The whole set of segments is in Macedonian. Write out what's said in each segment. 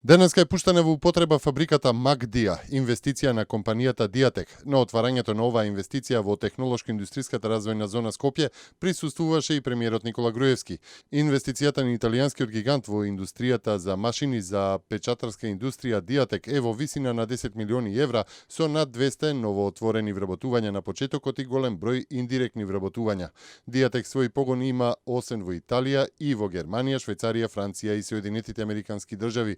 Денеска е пуштена во употреба фабриката Макдија, инвестиција на компанијата Диатек. На отварањето на оваа инвестиција во технолошко-индустријската развојна зона Скопје присуствуваше и премиерот Никола Груевски. Инвестицијата на италијанскиот гигант во индустријата за машини за печатарска индустрија Диатек е во висина на 10 милиони евра со над 200 новоотворени вработувања на почетокот и голем број индиректни вработувања. Диатек свој погон има освен во Италија и во Германија, Швајцарија, Франција и Соединетите Американски држави.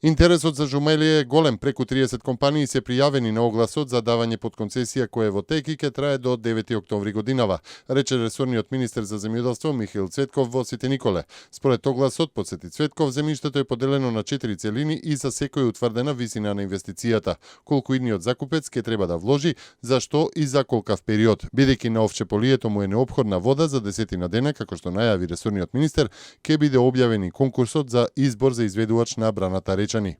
Интересот за Жумелие е голем, преку 30 компании се пријавени на огласот за давање под концесија кој е во тек и ке трае до 9 октомври годинава, рече ресорниот министер за земјоделство Михаил Цветков во Свети Николе. Според огласот, подсети Цветков, земјиштето е поделено на 4 целини и за секој е утврдена висина на инвестицијата, колку идниот закупец ке треба да вложи, за што и за колкав период, бидејќи на Овчеполието му е неопходна вода за 10 дена, како што најави ресорниот министер, ке биде објавен и конкурсот за избор за изведувач на браната речани.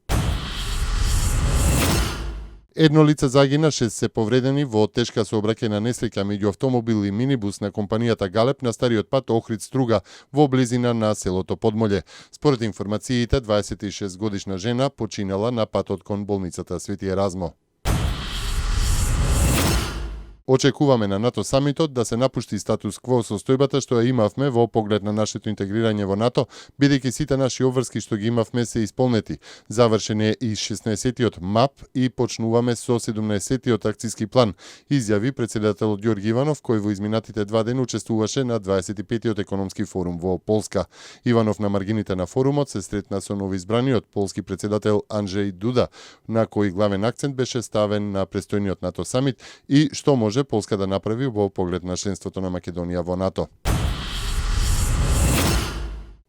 Едно лице загина, 6 се повредени во тешка сообраќајна несреќа меѓу автомобил и минибус на компанијата Галеб на стариот пат Охрид-Струга во близина на селото Подмолје. Според информациите, 26 годишна жена починала на патот кон болницата Свети Еразмо. Очекуваме на НАТО самитот да се напушти статус кво состојбата што ја имавме во поглед на нашето интегрирање во НАТО, бидејќи сите наши обврски што ги имавме се исполнети. Завршен е и 16-тиот МАП и почнуваме со 17-тиот акциски план, изјави председателот Ѓорги Иванов, кој во изминатите 2 дена учествуваше на 25-тиот економски форум во Полска. Иванов на маргините на форумот се сретна со новоизбраниот полски председател Анджеј Дуда, на кој главен акцент беше ставен на престојниот НАТО самит и што може Полска да направи во поглед на членството на Македонија во НАТО.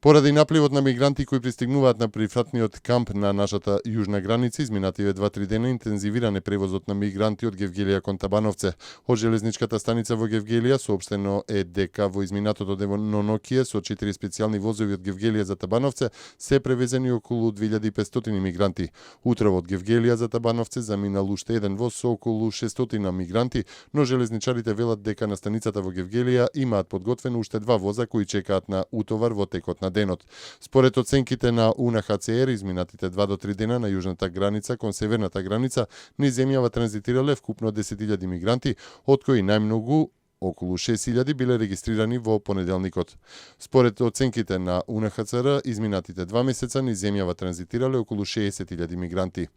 Поради напливот на мигранти кои пристигнуваат на прифатниот камп на нашата јужна граница, изминативе 2-3 дена интензивиран е превозот на мигранти од Гевгелија кон Табановце. Од железничката станица во Гевгелија соопштено е дека во изминатото денонокие со 4 специјални возови од Гевгелија за Табановце се превезени околу 2500 мигранти. Утрово од Гевгелија за Табановце заминал уште еден воз со околу 600 мигранти, но железничарите велат дека на станицата во Гевгелија имаат подготвено уште 2 воза кои чекаат на утовар во текот на денот. Според оценките на УНХЦР, изминатите 2 до 3 дена на јужната граница кон северната граница низ земјава транзитирале вкупно 10.000 мигранти, од кои најмногу околу 6.000 биле регистрирани во понеделникот. Според оценките на УНХЦР, изминатите 2 месеца низ земјава транзитирале околу 60.000 мигранти.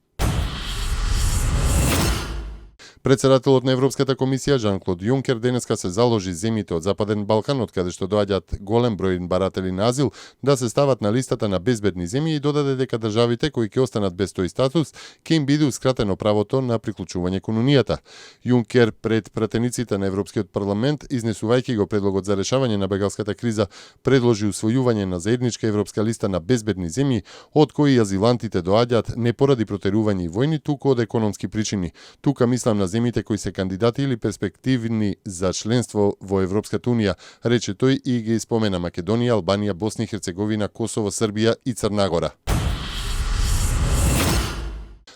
Председателот на Европската комисија Жан-Клод Јункер денеска се заложи земјите од Западен Балкан, од каде што доаѓаат голем број баратели на азил, да се стават на листата на безбедни земји и додаде дека државите кои ќе останат без тој статус ќе им бидеускратено правото на приклучување кон Унијата. Јункер пред пратениците на Европскиот парламент, изнесувајќи го предлогот за решавање на бегалската криза, предложи усвојување на заедничка европска листа на безбедни земји, од кои азилантите доаѓаат не поради протерување и војни, туку од економски причини. Тука мислам на земјите кои се кандидати или перспективни за членство во Европската унија, рече тој и ги спомена Македонија, Албанија, Босна и Херцеговина, Косово, Србија и Црна Гора.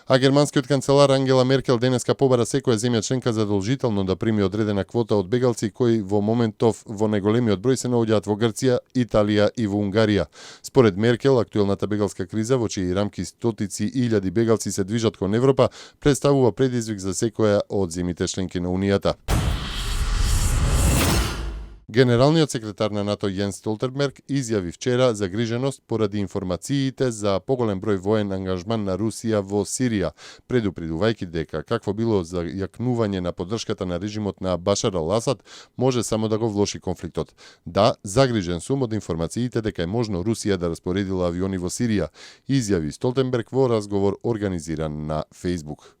А германскиот канцелар Ангела Меркел денеска побара секоја земја членка задолжително да прими одредена квота од бегалци кои во моментов во најголемиот број се наоѓаат во Грција, Италија и во Унгарија. Според Меркел, актуелната бегалска криза во чии рамки стотици илјади бегалци се движат кон Европа представува предизвик за секоја од земјите членки на Унијата. Генералниот секретар на НАТО Јенс Столтенберг изјави вчера загриженост поради информациите за поголем број воен ангажман на Русија во Сирија, предупредувајќи дека какво било зајакнување на поддршката на режимот на Башар ал-Асад може само да го влоши конфликтот. Да, загрижен сум од информациите дека е можно Русија да распоредила авиони во Сирија, изјави Столтенберг во разговор организиран на Facebook.